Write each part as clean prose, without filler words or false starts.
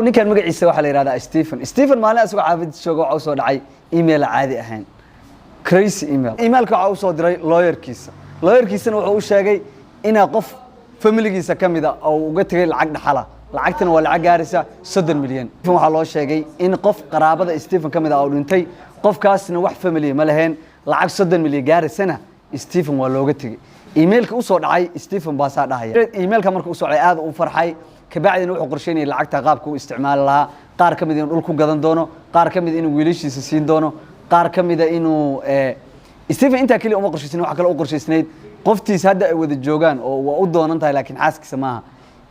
Ninkan magaciisa waxaa la yihahdaa Stephen. Stephen maalin asagoo xaafadiisa jooga waxa usoo dhacay email caadi ahayn, crazy email. Emailka waxaa usoo diray lawyerkiisa. Lawyerkiisana wuxuu u sheegay inaa qof familigiisa ka mida oo uga tegay lacag dhaxala. Lacagtana waa lacag gaaraysa 30 milyan. Waxaa loo sheegay in qof qaraabada Stephen ka mid ah oo dhintay, qofkaasna wax family ma laheen, lacag 30 milyan gaaraysana Stephen waa looga tegey. Emailka usoo dhacay Stephen baasaa dhahaya. Emailka marka usoo dhacay aad u farxay. Kabacdina wuxuu qorsheynayay lacagta qaabka u isticmaali lahaa. Qaar ka mid inuu dhul ku gadan doono, qaar ka mid inuu wiilashiisa siin doono, qaar ka mida inuu Stephen intaa keliya uma qorshaysnayn. Waxa kale u qorshaysnayd qoftiisa hadda ay wada joogaan oo waa u doonan tahay, laakiin xaaskiisa maaha,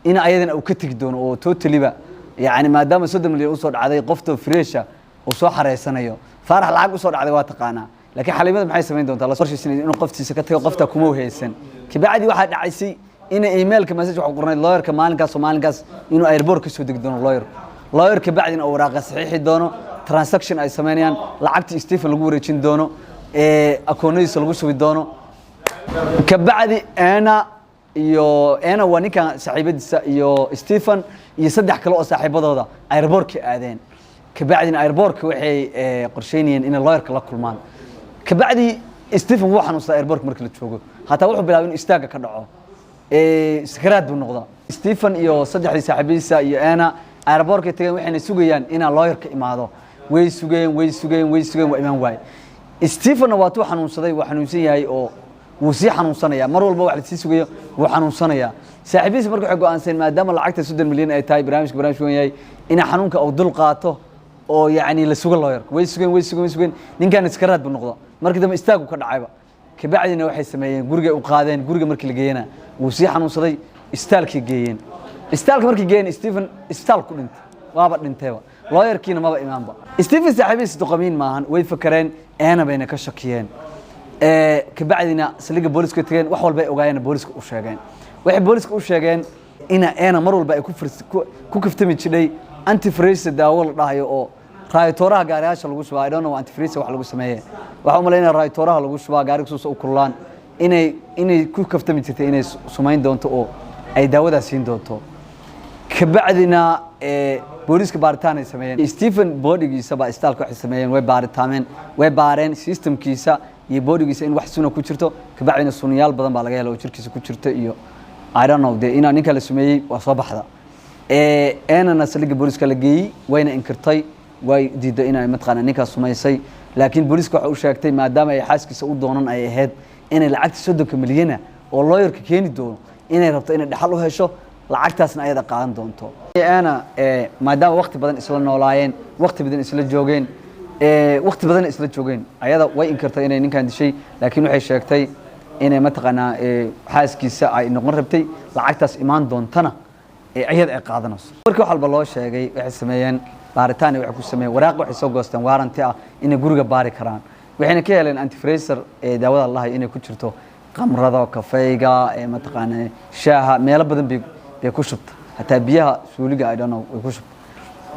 in ayadana uu ka tegi doono oo totally-ba, yani maadaama 30 milyan usoo dhacday, qoftoo fresh ah uu soo xareysanayo. Faarax lacag usoo dhacday waa taqaanaa, laakiin Xaliimada maxay samayn doontaa? La qorshaysnayd inuu qoftiisa ka tago, qoftaa kuma haysan. Kabacdi waxaa dhacaysay in emailka message waxa qornayd lawyerka maalinkaas oo maalinkaas inuu airport ka soo degi doono lawyerku. Lawyer kabacdina uu waraaqa saxiixi doono, transaction ay sameynayaan, lacagtii Stephen lagu wareejin doono, akoonadiisa lagu shubi doono. Kabacdi Ena iyo Ena waa ninkan saaxiibadiisa iyo Stephen iyo saddex kale oo saaxiibadooda airportka aadeen. Kabacdina airportka waxay qorsheynayeen inay lawyerka la kulmaan. Kabacdi Stephen wuu xanuunsadaa. Airportka markii la joogo hataa wuxuu bilaabay inuu istaaga ka dhaco, sakaraad buu noqdaa. Stephen iyo saddexdii saaxiibadiisa iyo Ena airportkay tageen, waxayna sugayaan inaa lawyerka imaado. Way sugeen, way sugeen, way sugeen, waa imaan waaye. Stephenna waa tuu xanuunsaday, waa xanuunsan yahay oo wuu sii xanuunsanaya. Mar walba wax lasii sugayo wuu xanuunsanayaa. Saaxiibadiisa marka waxay go'aansadeen, maadaama lacagta 30 milyan ay tahay, barnaamijka barnaamij weyn yahay, inay xanuunka uu dul qaato oo yacni la sugo lawyerka. Way sugeen, way sugeen, way sugeen. Ninkan iskaraad buu noqda, markii dambe istaagu ka dhacayba. Kabacdina waxay sameeyeen gurigay u qaadeen. Guriga markii la geeyena wuu sii xanuunsaday, istaalkay geeyeen. Isbitaalka markii geeyeen, Stephen isbitaal ku dhintay, waaba dhintayba. Lawyerkiina maba imaanba. Stephen saaxiibihiisa duqamiin maahan, way fakareen, Eena bayna ka shakiyeen. Kabacdina saldhigga booliska tageen. Wax walba ay ogaayeen booliska u sheegeen. Waxay booliska u sheegeen ina Eena mar walba ay ku kaftami jidhay antifreeze, daawo la dhahayo oo raayatooraha gaariyaasha lagu shubaa. I don't know antifreeze wax lagu sameeye. Waxaa u malaynaya raayatooraha lagu shubaa gaariga suusa u kululaan, inay ku kaftami jirtay inay sumayn doonto oo ay daawadaas siin doonto. Kabacdina booliiska baaritaan ay sameeyeen. Stephen bodygiisa baa istaalka waxay sameeyeen, way baaritaameen, way baareen systemkiisa iyo bodygiisa in wax suna ku jirto. Kabacdina suniyaal badan baa laga helay oo jirkiisa ku jirta iyo I don't know dee inaa ninka la sumeeyey waa soo baxda. Eenana saldhigga booliiska la geeyey, wayna inkirtay, way diiday inay mataqaana ninkaas sumaysay. Laakiin booliiska waxa u sheegtay, maadaama ay xaaskiisa u doonan ay ahayd, inay lacagta 30-ka milyana oo lawyerka keeni doono inay rabto inay dhaxal u hesho, lacagtaasna ayada qaadan doonto. Eena maadaama waqti badan isla noolaayeen, waqti badan isla joogeen, waqti badan isla joogeen, ayada way inkirtay inay ninkan dishay. Laakiin waxay sheegtay inay mataqaanaa xaaskiisa ay noqon rabtay, lacagtaas imaan doontana ayada ay qaadanayso. Markii wax walba loo sheegay, waxay sameeyeen baaritaan. Waxay ku sameeyeen waraaq, waxay soo goosteen warrant ah inay guriga baari karaan. Waxayna ka heleen antifreeze ee daawada lahay inay ku jirto qamrada, kafeyga, mataqaana shaaha, meelo badan bay ku shubta, hataa biyaha suuliga, I don't know, way ku shubta.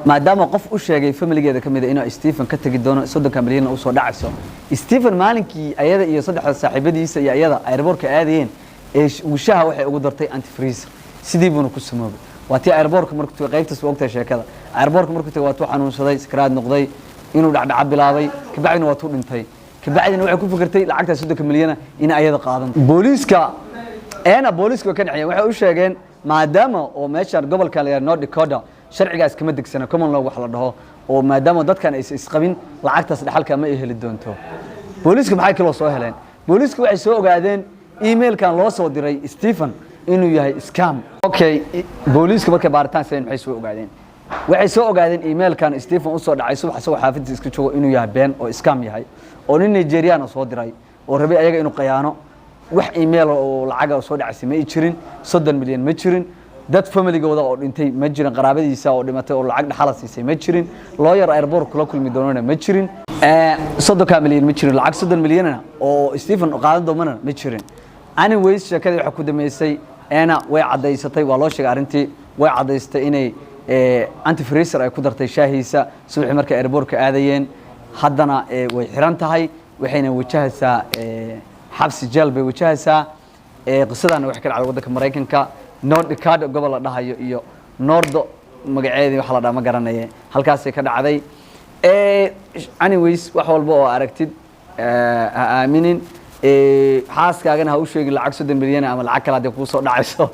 Maadaama qof u sheegay familigeeda ka mid a inuu Stephen ka tegi doono, 30-ka milyanna usoo dhacayso, Stephen maalinkii ayada iyo saddexda saaxiibadiisa iyo ayada airportka aadayeen ee shaha waxay ugu dartay antifreeze, sidii buuna ku samoobay. Waa tii airportka markuu tagay, qaybtaas waa ogtahay sheekada. Airportka markuu tagay waa tuu xanuunsaday, sakaraad noqday, inuu dhacdhaca bilaabay. Kabacdina waa tuu dhintay. Kabacdina waxay ku fikirtay lacagtaas 30-ka milyana in ayada qaadan. Booliiska eena booliiska way ka dhaciyeen. Waxay u sheegeen, maadaama oo meeshan gobolka la yidhaha North Dakota sharcigaas kama degsana, common law wax la dhaho, oo maadaama dadkan aysan isqabin, lacagtaas dhaxalka ma ay heli doonto. Booliiska maxay kaloo soo heleen? Booliiska waxay soo ogaadeen emailkan loo soo diray Stephen inuu yahay scam. Okay, booliiska markay baaritaan sameeyeen maxay soo ogaadeen? Waxay soo ogaadeen emailkan Stephen usoo dhacay subax isagoo xaafadiisa iska joogo inuu yahay been oo scam yahay, oo nin Nigerian soo diray oo rabay ayaga inuu qayaano. Wax email oo lacaga soo dhacaysay ma ay jirin, 30 milyan ma jirin, dad familigooda oo dhintay ma jirin, qaraabadiisa oo dhimatay oo lacag dhaxala siisay ma jirin, lawyer airport kula kulmi doonana ma jirin, 30-ka milyan ma jirin, lacag 30 milyanna oo Stephen qaadan doonana ma jirin. Anyways, sheekadii waxaa ku dambeysay Eena way caddaysatay. Waa loo sheegay arrintii, way caddaystay inay antifreeze ay ku dartay shaahiisa subaxii markay airportka aadayeen. Haddana way xiran tahay, waxayna wajahaysaa xabsi, jeel bay wajahaysaa. Qisadana waxay ka dhacday waddanka Maraykanka, North Dakota gobol la dhahayo iyo North Magaceedii waxa la dhaha ma garanaye, halkaasay ka dhacday. Anyways, wax walba oo aragtid ha aaminin. Xaaskaagana ha u sheegin lacag 30 milyan ama lacag kale hadday kuu soo dhacayso.